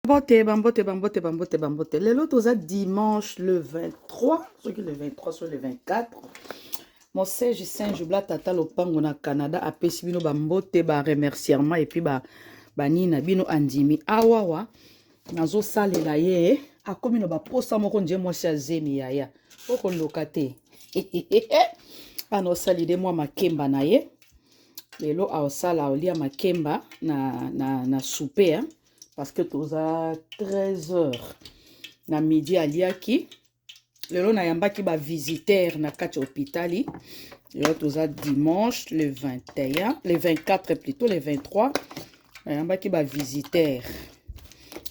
Mbote, bambote, bambote, bambote, bambote. Lelo toza dimanche le 23, soki le 23 soki le 24. Mosege Saint Jubla tata lopango na Canada apesi bino bambote ba remerciement et puis ba banini na bino andimi awawa nazosalela ye akomi na baposa moko nje mwasi ya zemi yaya okoloka te ana osalile mwa makemba na ye lelo aosala olia makemba na, na, na soupe hein? Parce que toza 13 heures na midi aliaki. Lelo nayambaki bavisiteur na kati ya hôpitali. Lelo toza dimanche le 21, le 24 plutôt le 23, nayambaki bavisiteur.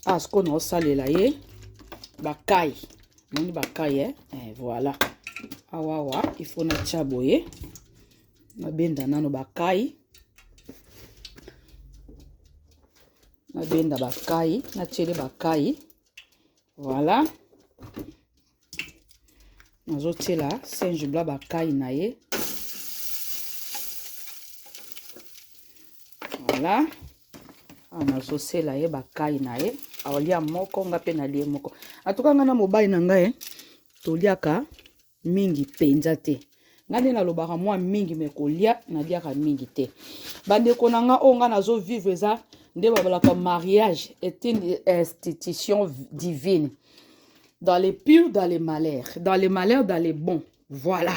Ah, sikoyo naosalela ye bakai, moni bakai eh? Eh, voilà, awawa il faut natia boye, nabenda nano bakai, nabenda bakai, natiele bakai, voilà, nazotiela Saint Jubla bakai na ye, voilà. Awa nazosela ye bakai na ye, aolia moko, nga mpe nalie moko. Atuka nga na mobali na ngai toliaka mingi mpenza te. Nga nde nalobaka mwa mingi, me kolia naliaka mingi te. Bandeko na nga, oyo nga nazovivre eza nde babalaka mariage est une institution divine. Dans les purs, dans les malheurs, dans les malheurs, dans les bons. Voilà.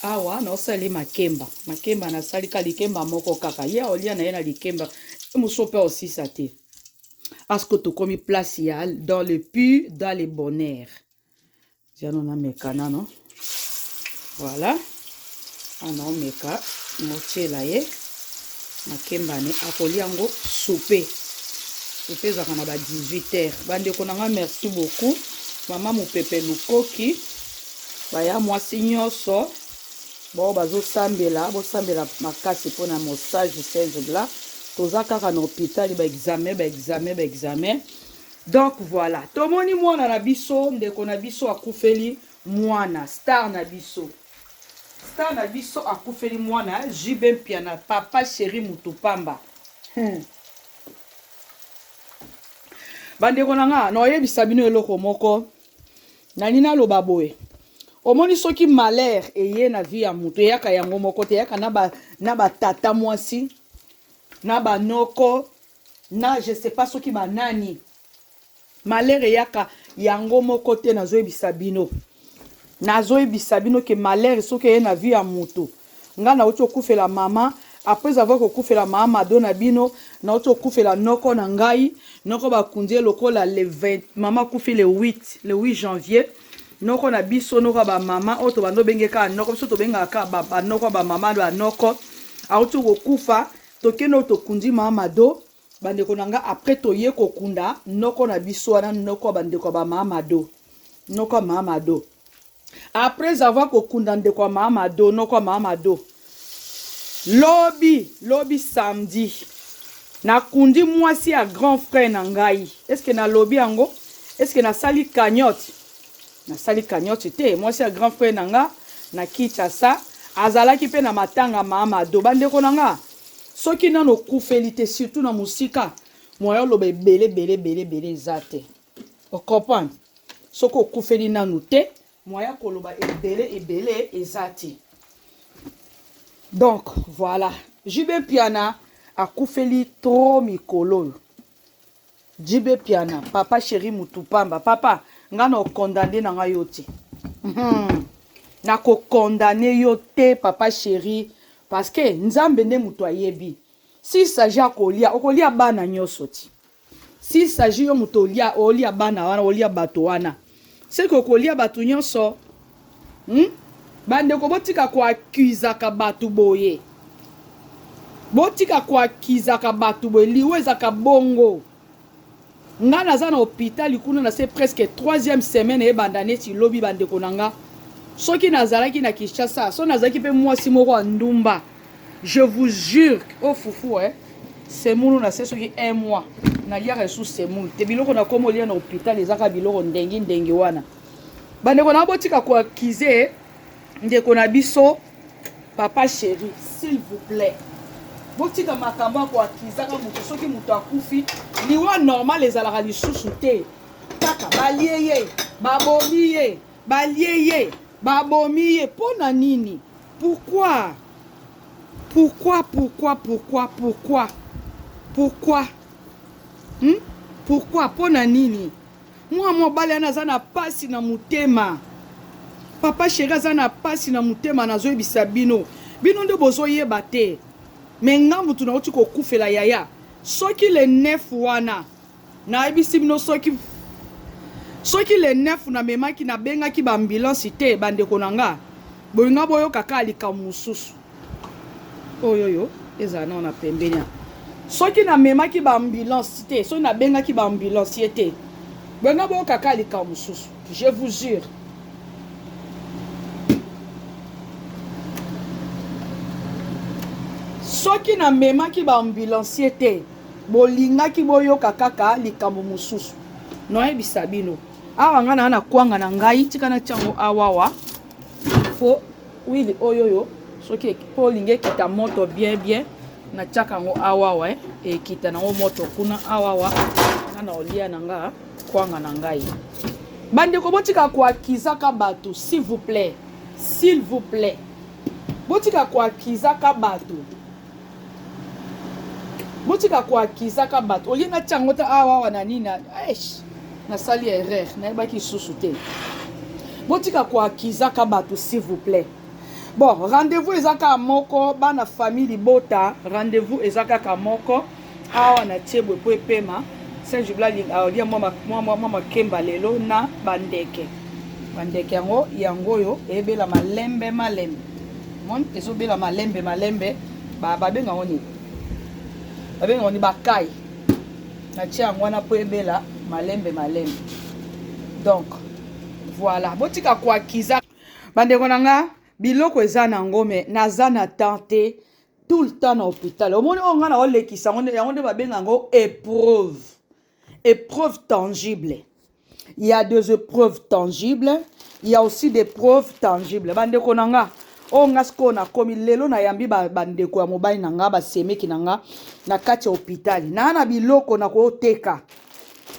Awa naosali makemba, makemba nasali ka likemba moko kaka, ye aolia na ye na likemba mosusu mpe osisa te, parce que tokomi place ya dans le pur, dans le bonheur. Jano nameka nano, voilà, ana omeka motiela ye makemba ne akolia yango soupe. Soupe ezalaka na ba 18 heures. Bandeko na nga, merci beaucoup mama Mopepe Lukoki, baya mwasi nyonso bao bazosambela, bosambela makasi mpona mosage Saint Bla. Toza kaka na hôpital, ba examen, ba examen, ba examen. Donc voilà, tomoni mwana na biso, ndeko na biso akufeli mwana, star na biso, star na biso akufeli mwana, JB Mpiana, papa chéri mutu pamba. Bandeko na nga, naoyebisa bino eloko moko, nani naloba boye. Omoni soki malheur eye na vie ya moto, eyaka yango moko te, eyaka na batata mwasi, na banoko, na je sais pas soki banani. Malheur eyaka yango moko te, nazoyebisa bino. Nazoyebisa bino ke malheur soki eye na vie ya moto. Nga nauti kokufela mama, après avoir kokufela mama Mado na bino, nauti kokufela noko na ngai, noko bakundi ye lokola le 20, mama akufi le 8, le 8 janvier. Noko na biso, noko ya ba mama oyo tobanda obenge kaka noko, biso tobengaka kaka ba noko ya ba mama, ba noko auti kokufa, tokende oyo tokundi mama Mado. Bandeko na nga, après toye kokunda noko na biso wana, noko ya bandeko ya ba mama Mado, noko ya mama Mado. Après avoir kokunda ndeko ya mama Mado, noko ya mama Mado, lobi lobi samedi nakundi mwasi ya grand frère na ngai. Est-ce que nalobi yango? Est-ce que nasali cagnotte? Nasali cagnotte te. Mwasi ya grand frère na nga na Kinshasa azalaki mpe na matanga mama Mado. Bandeko na nga, soki nano okufeli te, surtout na mosika, moyen oloba ebele ebele ebele ebele eza te. Ocomprendre? Soki okufeli nanu te, moyen koloba ebele ebele eza te. Donc voilà, JB Mpiana akufeli trop mikolo oyo. JB Mpiana, papa chéri mutu pamba, papa nga na okondane na nga yo te. Nakokondane yo te papa chéri, parce que Nzambe nde mutu ayebi. S'il s'agit ya kolia, okolia bana nyonso ti. S'il s'agit yo moto olia, olia bana wana, olia bato wana, c'est que okolia bato nyonso. Bandeko botika koakuzaka bato boye, botika koakuzaka bato boye, liwa ezaka bongo. Nga naza na hôpital kuna, na se presque 3e semaine ebanda neti lobi. Bandeko na nga, soki nazalaki na Kinshasa, so nazalaki mpe mwasi moko ya ndumba, je vous jure, o fufu semulu na se soki un mois naliaka lisusu semulu te. Biloko nakoma olia na hôpital ezaka biloko ndengi ndengi wana. Bandeko na, botika koakize ndeko na biso papa chéri, s'il vous plaît. Botika makambo ya koakizaka moto. Soki moto akufi, liwa normal ezalaka lisusu te. Kaka balie ye, babomi ye, balie ye, babomi ye. Mpo na nini? Pourquoi? Pourquoi, pourquoi, pourquoi, pourquoi? Pourquoi? Pourquoi? Mpo na nini? Mwa mobali wana aza na pasi na motema. Papa chéri aza na pasi na motema, nazoyebisa bino. Bino nde bozoyeba te. Me nga mutu nauti kokufela yaya. Soki le 9 wana, nayebisi bino soki soki le 9 namemaki, nabengaki ba ambulance te, bandeko na nga. Bolinga boyoka kaka likambo mosusu. Oyo yo ezala nao na pembeni. Soki namemaki ba ambulance te, soki nabengaki ba ambulancier te, bolinga boyoka kaka likambo mosusu. Je vous jure. Soki namemaki ba ambulancier te, bolingaki boyoka kaka likambo mosusu. Noyebisa bino. Awa nga na na kwanga na ngai, tika na tiango awawa. Po wili oyo yo soki po olingi ekita moto bien bien, natiaka yango awawa, ekita nango moto kuna awawa. Nga na olia na nga kwanga na ngai. Bandeko, botika koakizaka bato, s'il vous plaît, s'il vous plaît. Botika koakizaka bato, botika koakizaka bato. Olie natia yango te awawa na nini, eish, nasali erreur, nayebaki lisusu te. Botika koakizaka bato, s'il vous plaît. Bon, rendez-vous eza kaka moko, bana famille libota, rendez-vous eza kaka moko. Awa na tie boye po epema. Saint Jubila alia mwa makemba lelo na bandeke. Bandeke yango yango oyo eyebela malembe malembe. Mon ezobela malembe malembe, babenga ngo nini? Babenga ngo ni bakai. Na tie yango wana po ebela malembe malembe. Donc voilà, botika koakiza bandeko na nga, biloko eza nango me naza na temps te, tout le temps na hôpital. Omoni oyo nga na olekisa yango, yango nde babenga yango épreuve, épreuve tangible. Il y a des épreuves tangibles, il y a aussi des preuves tangibles. Bandeko na nga, oyo nga sikoyo nakomi lelo, nayambi bandeko ya mobali na nga, basemeki na nga na kati ya hôpital. Naa na biloko na koteka.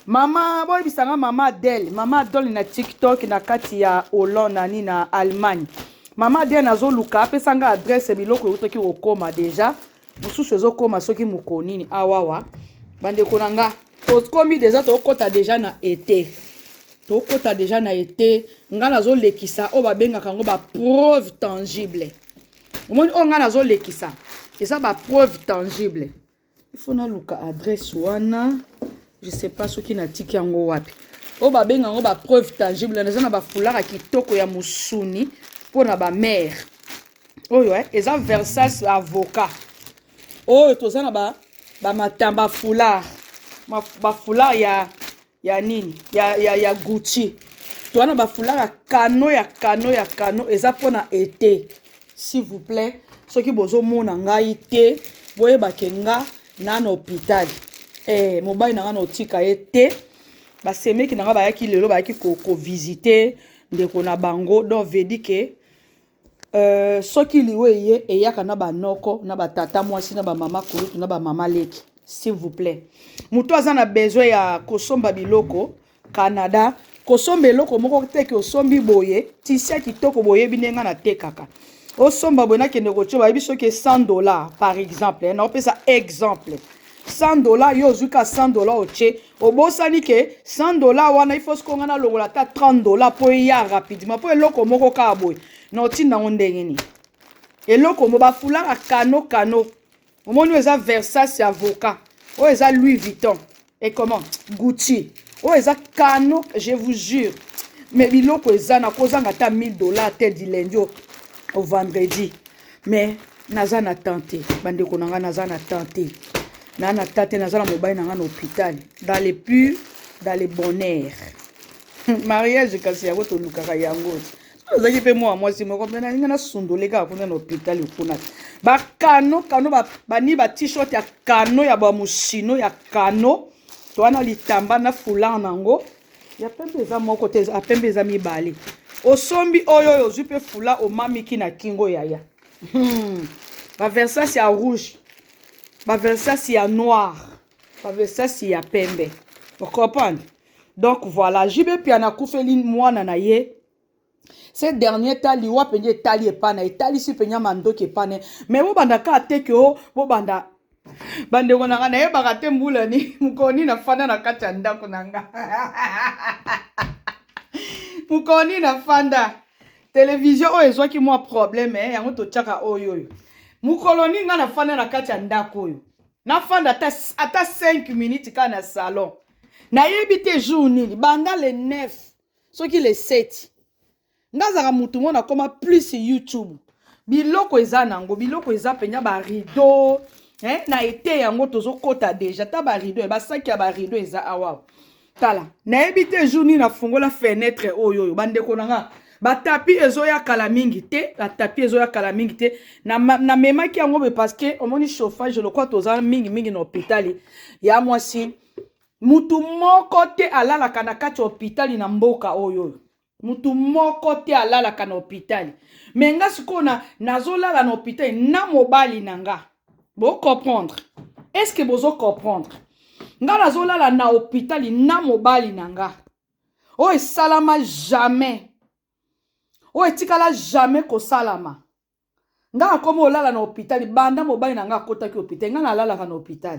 Mama, boyebisa nga mama Adele, mama Adele na TikTok na kati ya Hollande, nani na Allemagne. Mama Adele nazoluka apesa nga adresse, biloko eutaki kokoma déjà, mosusu ezokoma soki mokolo nini awawa. Bandeko na nga, tokomi déjà, tokota déjà na été, tokota déjà na été. Nga nazolekisa oyo babengaka yango bapreuve tangible. Omoni oyo nga nazolekisa eza bapreuve tangible. Il faut naluka adresse wana, je sais pas soki natiki yango wapi. Oyo babenga yango bapreuve tangible, naza na bafoulard ya kitoko ya mosuni mpona bamare. Oyo eza Versace avocat. Oyo toza na bamatamba, foulard, bafoulard ya nini, ya Gucci. Toza na bafoulard ya kano, ya kano, ya kano, eza mpona été. S'il vous plaît, soki bozomona ngai te, boyebake nga na na hôpital. Mobali na nga na otika ye te. Basemeki na nga bayaki lelo, bayaki kovisite ndeko na bango. Donc veut dire que soki liwa eye, eyaka na banoko, na batata mwasi, na bamama kulutu, na bamama leki. S'il vous plaît, moto aza na besoin ya kosomba biloko Canada, kosomba eloko moko teke, osombi boye tisi ya kitoko, boyebi ndenge natekaka. Osomba boye, nakende kotia, bayebi soki 100 $ par exemple, naopesa exemple, 100 $, yo ozwi ka 100 $, otie, obosani ke 100 $ wana, il faut sikoyo nga nalongola ata 30 $ mpo eya rapidement. Mpo eloko moko kaka boye na otinda yango ndenge nini? Eloko mo bafoulard kano kano, omoni, oyo eza Versace avocat, oyo eza Louis Vuitton et comment Gucci, oyo eza kano, je vous jure. Mais biloko eza, nakozanga ata 1000 $ te du lundi au vendredi. Mais naza na temps te, bandeko na ngai, naza na temps te, naa na temps te. Naza na mobali na ngai na hôpital, dans le pur, dans le bonheur mariage. Kasi yango tolukaka yango. Ozalaki mpe mwa mwasi moko mpe nalinga nasundole kaka kuna na hôpital kuna. Bakano kano, bani, ba t-shirt ya kano, ya bamusino ya kano. To wana litamba na foulard nango ya pembe eza moko te, ya pembe eza mibale. Osombi oyo, oyo ozwi mpe foulard, omamiki na kingo yaya. Baversace ya rouge. Ba Versace ya noir, ba Versace ya pembe. Vous comprenez? Donc voilà, JB Piana akufeli mwana na ye. Ces derniers temps liwa mpenza etali epai na etalisi mpenza mandoki epai na ye. Mais bobanda kaka te ke o bobanda bandeko na nga nayebaka te mbula ni mokolo nini nafanda na kati ya ndako na nga mokolo nini nafanda Television oyo ezwaki mwa problème eh, yango totiaka oyo oyo. Mokolo nini nga nafanda na kati ya ndako oyo? Nafanda ata, ata 5 minutes kaka na salon. Nayebi te jour nini, banda le 9 soki le 7. Nga azalaka mutu moko nakoma plus YouTube. Biloko eza nango, biloko eza mpenza ba rideau eh, na ete yango tozokota deja ta ba rideau, ba saki ya ba rideau eza awa. Tala, nayebi te jour nini nafungola fenetre oyo oyo bandeko na nga batapi ezoya kala mingi te, batapi ezoya kala mingi te. Namemaki na yango be parce que omoni chauffage lokola toza mingi mingi na hôpital ya mwasi, mutu moko te alalaka na kati ya hôpital na mboka oyo oyo. Mutu moko te alalaka na hôpital. Mais nga sikoyo na nazolala na hôpital na mobali na nga. Bo comprendre? Est-ce que bozo comprendre? Nga nazolala na hôpital na mobali na nga. Oyo esalama jamais. Oyo etikala jamais kosalama. Nga nakoma olala na hôpital banda mobali na nga akotaki hôpital. Nga nalalaka na hôpital.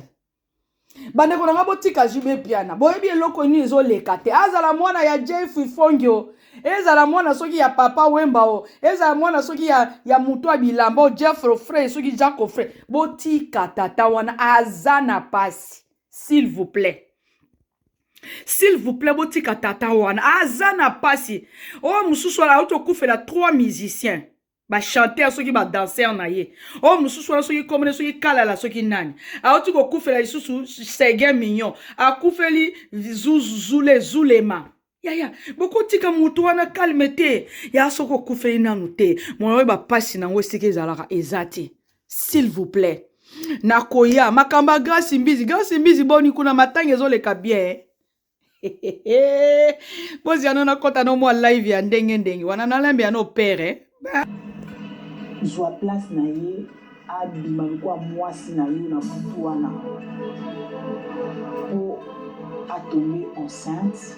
Bandeko na nga botika JB Piana. Boyebi eloko nini ezoleka te. Azala mwana ya Jeff Ifongio, ezala mwana soki ya Papa Wemba o, ezala mwana soki ya, ya mutu ya bilamba o, Jeff Frey soki Jacques Frey. Botika tata wana aza na pasi. S'il vous plaît. S'il vous plaît, botika tata wana aza na pasi. Oyo mosusu wana auti okufela 3 musiciens. Ba chanteur soki ba danseur na ye. Oyo mosusu wana soki komone soki kalala soki nani. Auti kokufela lisusu Seguin Mignon. Akufeli zule zulema. Yaya, bokotika moto wana calme te. Ya soki okufeli nanu te. Moyo oyo ba pasi nango esika ezalaka eza te. S'il vous plaît. Nakoya makambo ya Grace Mbizi. Grace Mbizi boni kuna matanga ezoleka bien. Bozia no nakota no mwa live ya ndenge ndenge wana nalembe ya no pere. Zwa place na ye abima lokola mwasi na yo na butu wana po a tomber enceinte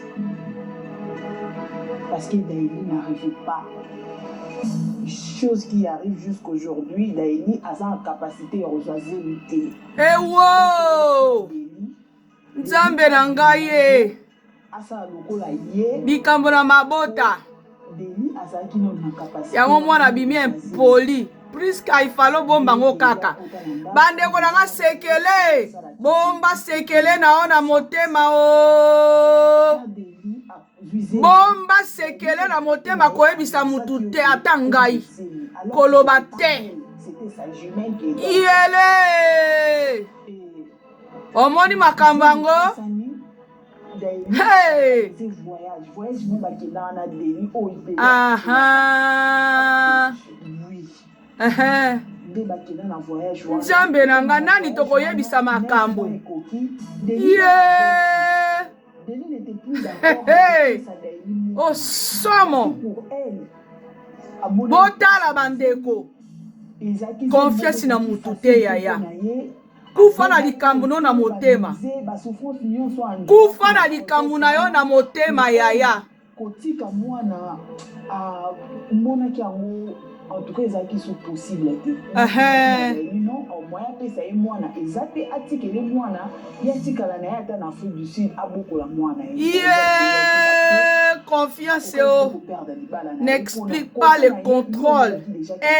parce que Daily n'arrivait pas chose qui arrive jusqu'aujourd'hui Daily aza en capacité ya kozwa zemi te. Ewo! Nzambe na ngai ye. Likambo na mabota. Yango mwana abimi impoli. Priska ifalo bomba ngo kaka. Bandeko na nga sekele. Bomba sekele na yo na motema o. Bomba sekele na motema koyebisa mutu te ata ngai. Koloba te. Yele. Omoni makambo yango? Hey! Aha. Ehe. Nzambe na nga nani tokoyebisa makambo? Ye! Hey! Osomo! Botala bandeko. Confiance na mutu te yaya. Kufa na likambo no na motema. Kufa na likambo na yo na motema yaya. Kotika mwana amonaki yango en tout cas ezalaki su possible te. Non, moyen apesa ye mwana eza te, atikele mwana ye atikala na ye ata na Afrique du Sud abokola mwana ye. Yeah, confiance oh. N'explique pas le contrôle.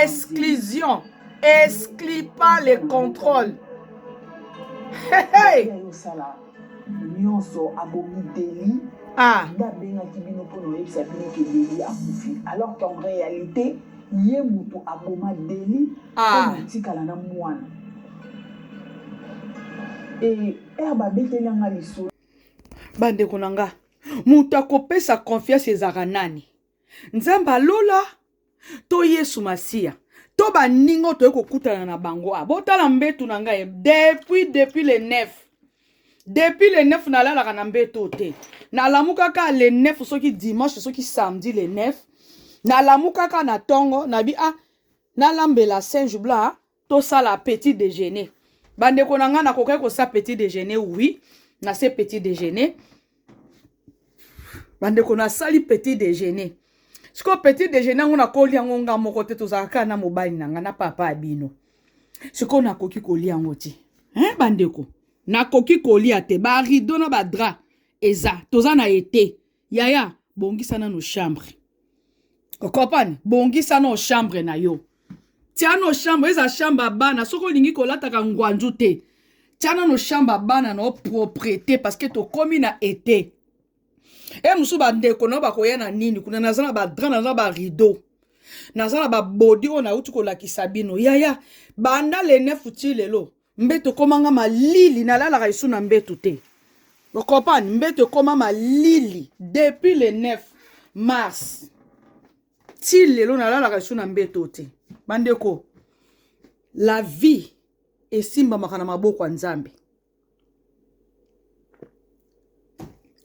Exclusion. Exclut pas le contrôle. Hey, hey. Nyonso abomi Deli. Ah. Nde abengaki bino mpo na oyebisa bino ke Deli akufi alors qu'en réalité ye mutu aboma Deli Ah. mpo na atikala na mwana. Et heure babeteli nga lisolo Bandeko na nga, moto akopesa confiance ezalaka nani? Nzambe alola to Yesu Masiya to baninga oyo toye kokutana na bango? A botala mbetu na ngai depuis le 9, depuis le 9 nalalaka na mbetu te. Nalamukaka le 9 soki dimanche soki samedi le 9 nalamukaka na tongo nabi ah nalambela Saint Blanc tosala petit déjeuner. Bandeko na ngai, nakokaki kosa petit déjeuner, oui, nase petit déjeuner. Bandeko, nasali petit déjeuner. Sikoyo petit déjeuner yango nakolia yango nga moko te, tozalaka kaka na mobali na ngai na papa ya bino. Sikoyo nakoki kolia yango te, hein, bandeko, nakoki kolia te. Barideau na badra eza, toza na ete. Yaya, bongisa nano chambre, okopane, bongisa nano chambre na yo, tia no chambre, eza chambre ya bana. Soki olingi kolataka ngwanzu te, tia nano chambre ya bana na yo propreté, parce que tokomi na été. E mosusu bandeko na yo bakoya na nini kuna? Naza na badrap, naza na barideau, naza na babodi oyo nauti kolakisa bino. Yaya, banda le 9 ti lelo, mbeto ekomanga malili, nalalaka esu na mbeto te. Okopane, mbeto ekoma malili depuis le 9 mars ti lelo, nalalaka esu na mbeto te. Bandeko, la vie esimbamaka na maboko ya Nzambe.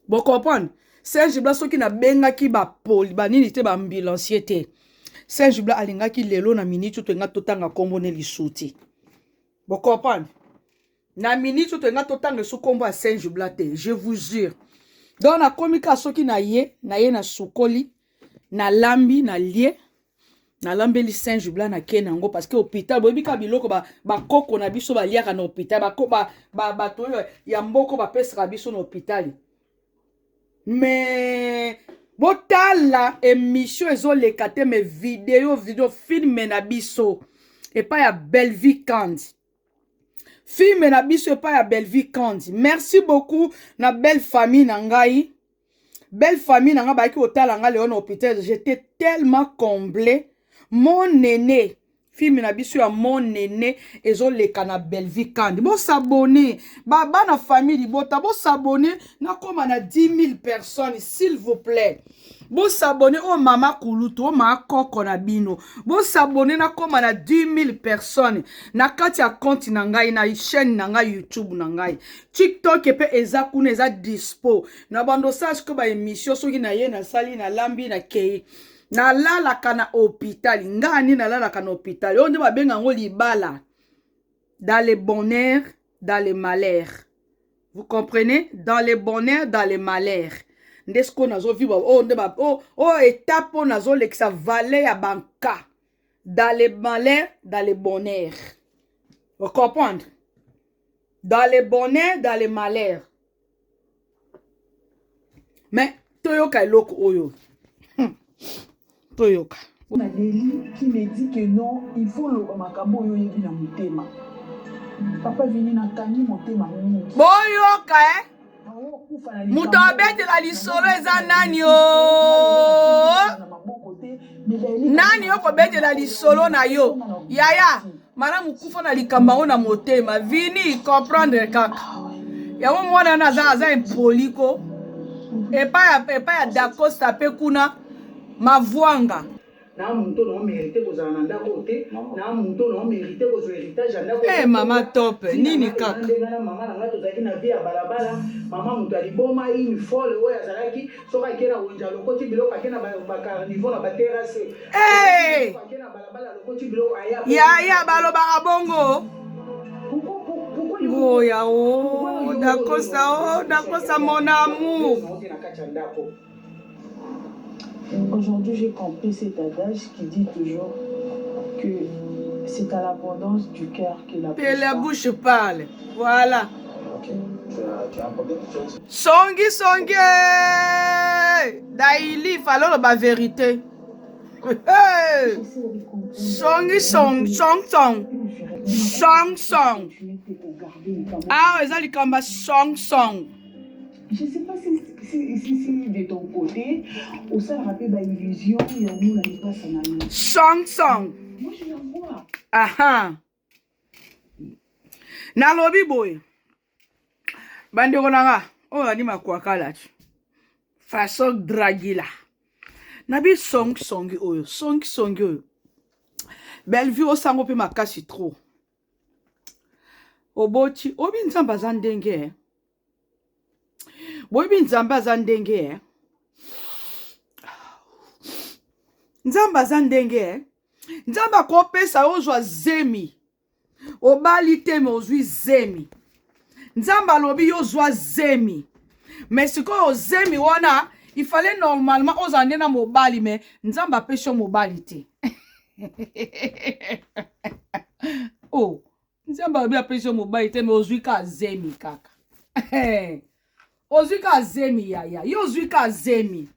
Bocomprendre, Serge Bla, soki nabengaki bapoli banini te, baambulancier te, Serge Bla alingaki lelo na miniti oyo tolinga totanga nkombo ne lisu te. Bocomprendre, na miniti oyo tolinga totanga esu nkombo ya Serge Bla te, je vous jure. Donc nakomi kaka soki na ye na ye, nasukoli, nalambi, nalie, nalambeli Saint Jubla, na ke nango, parce que hôpital, boyebi kaka biloko bakoko na biso baliaka na hôpital, bato oyo ya mboko bapesaka biso na hôpital. Mais botala émission ezoleka te, mais video film na biso epai ya Bellevue Kandi, film na biso epai ya Bellevue Kandi. Merci beaucoup na belle famille na ngai. Belle famille na ngai bayaki kotala ngai lelo na hôpital. J'étais tellement comblé. Mon aîné, film na biso ya mon aîné ezoleka na Bellevue Kandi. Bosabone, bana famille libota, bosabone, nakóma na 10 000 personnes, s'il vous plaît. Bosabone, oyo mama kulutu, oyo maa koko na bino, bosabone, nakóma na 10 000 personnes na kati ya compte na ngai, na chaîne na ngai YouTube, na ngai TikTok mpe eza kuna, eza dispo na bando. Osala sikoyo baémission, soki na ye nasali, nalambi, nakei, nalalaka na hôpital. Ngani nalalaka na hôpital, oyo nde babenga yango libala, dans le bonheur, dans le malheur, vous comprenez? Dans le bonheur, dans le malheur, nde sikoyo nazovivre oyo, nde oyo étape oyo nazolekisa, vallée ya banka, dans le malheur, dans le bonheur, vous comprendre? Dans le bonheur, dans le malheur. Mais toyoka eloko oyo, toyoka. Nadeli qui me dit que non, il faut loba makambo oyo oyebi na motema. Papa Vini, nakangi motema mingi. Boyoka, eh? Moto abetela lisolo eza nani? O nani okobetela lisolo na yo? Yaya, malamu kufa na likambo yango na motema. Vini, comprendre kaka yango. Mwana wana aza impoli ko epai ya Dacosta mpe kuna mavwanga. Na moto na omérite kozala na ndako te, na moto na omérite kozwa héritage ya ndako. Hey, mama top, nini kaka? Ndenge na mama na ngai tozalaki na vie ya balabala. Mama moto ya liboma, une folle oyo azalaki, soki ake na wenze alokoti biloko, ake na bacaniveau, na baterrasse. Hey! Ake na balabala, alokoti biloko, aya. Yaya, balobaka bongo. Ngoya o Dakosa, o Dakosa, mon amour. Na kati ya ndako. Aujourd'hui, j'ai compris cet adage qui dit toujours que c'est à l'abondance du cœur que la que la parle. Bouche parle, voilà. Ok. Tu as un problème tu as- Songi songi eh! Daili faloloba vérité. Hey! J'essaie de comprendre. Songi song song song song song. Awa eza likambo ya song song. Je sais pas si de ton côté, osalaka mpe baillusion ya omona lipasa na yo. Song song. Moi, je la vois. Aha, nalobi boye, bandeko na nga oyo ani makwakala ti façon dragila nabi songisongi oyo, songisongi oyo Bellevue osango mpe makasi trop. Oboti oyebi Nzambe aza ndenge, eh? Boyebi Nzambe aza ndenge, eh? Nzambe aza ndenge, eh? Nzambe akopesa yo ozwa zemi. Obali te me ozwi zemi. Nzambe alobi yo zwa zemi. Mais sikoyo zemi wana il fallait normalement ozala nde na mobali me Nzambe apesi yo mobali te. Oh, Nzambe alobi apesi yo mobali te me ozwi ka zemi kaka. Ozwi ka zemi yaya, yo ozwi ka zemi.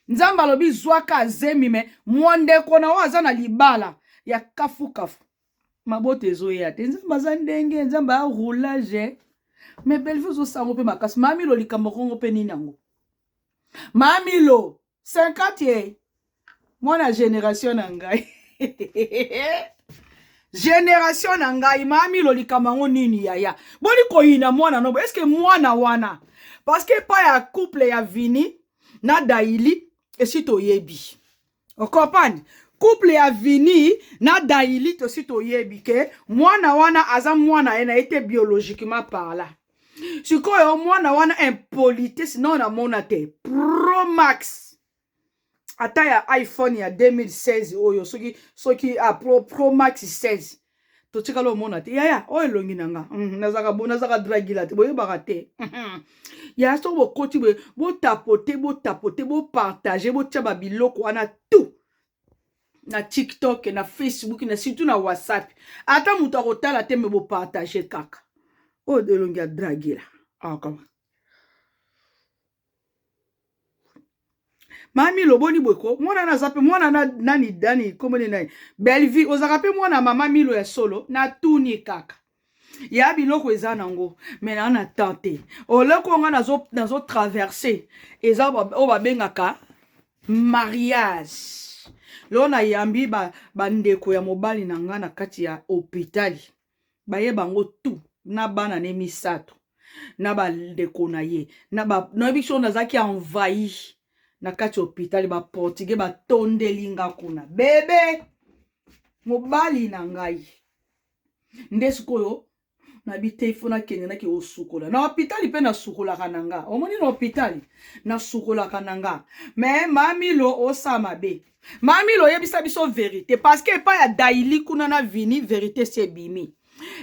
Nzambe alobi zwa ka zemi me mwa ndeko na yo aza na libala ya kafukafu. Mabota ezoya te. Nzambe aza ndenge, Nzambe a roulage. Mais Bellevue ozosango mpe makasi. Mamilo likambo kongo mpe nini yango? Mamilo 50 ye mwana generation na ngai. Generation na ngai, Mamilo likambo yango nini yaya? Boni koyina mwana no, est-ce que mwana wana? Parce que pa ya couple ya Vini na Daili esi toyebi. Okomprendre? Couple ya Vini na Daili tosi toyebi ke mwana wana aza mwana ye na ye te biologiquement parlant. Sikoyo mwana wana impolitesse non namona te. Pro Max. Ata ya iPhone ya 2016 oyo soki soki ah, Pro, Pro Max 16 totikala omona te yaya oyo elongi na nga nazaka bo nazaka dragila te boyebaka te ya soki bokoti boye botapote botapote bopartage botia babiloko wana tout na TikTok na Facebook na surtout na WhatsApp ata moto akotala te me bopartage kaka oyo elongi ya dragila akama Mami loboni boye ko mwana naza pe mwana na nani dani kombo nini nani Bellevue ozalaka pe mwana mama Milo ya solo natuni kaka ya biloko eza nango me naa na temps te oleko nga nazo, nazo traverse eza oyo babengaka mariage lelo nayambi bandeko ba ya mobali na nga na kati ya hopitali baye bango tout na bana ne misato na bandeko na ye na ba nayebi soki nazalaki envahi na kati ya hôpital ba portugais batondeli nga kuna bebe mobali na ngai nde sikoyo nabi te ifo nakende nake kosukola na hôpital mpe nasukolaka na nga omoni na hôpital nasukolaka na nga me mamilo osala mabe mamilo oyebisa biso verité parce que epai ya daili kuna na vini verité si ebimi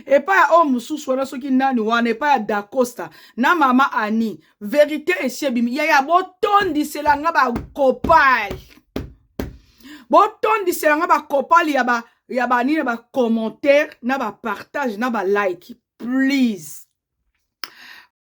epai ya oyo mosusu wana soki nani wana epai ya dacosta na mama ani verité esi ebimi yaya botondisela nga bakopali botondisela nga bakopali ya ba ya banini na bacommentaire na bapartage na balike please.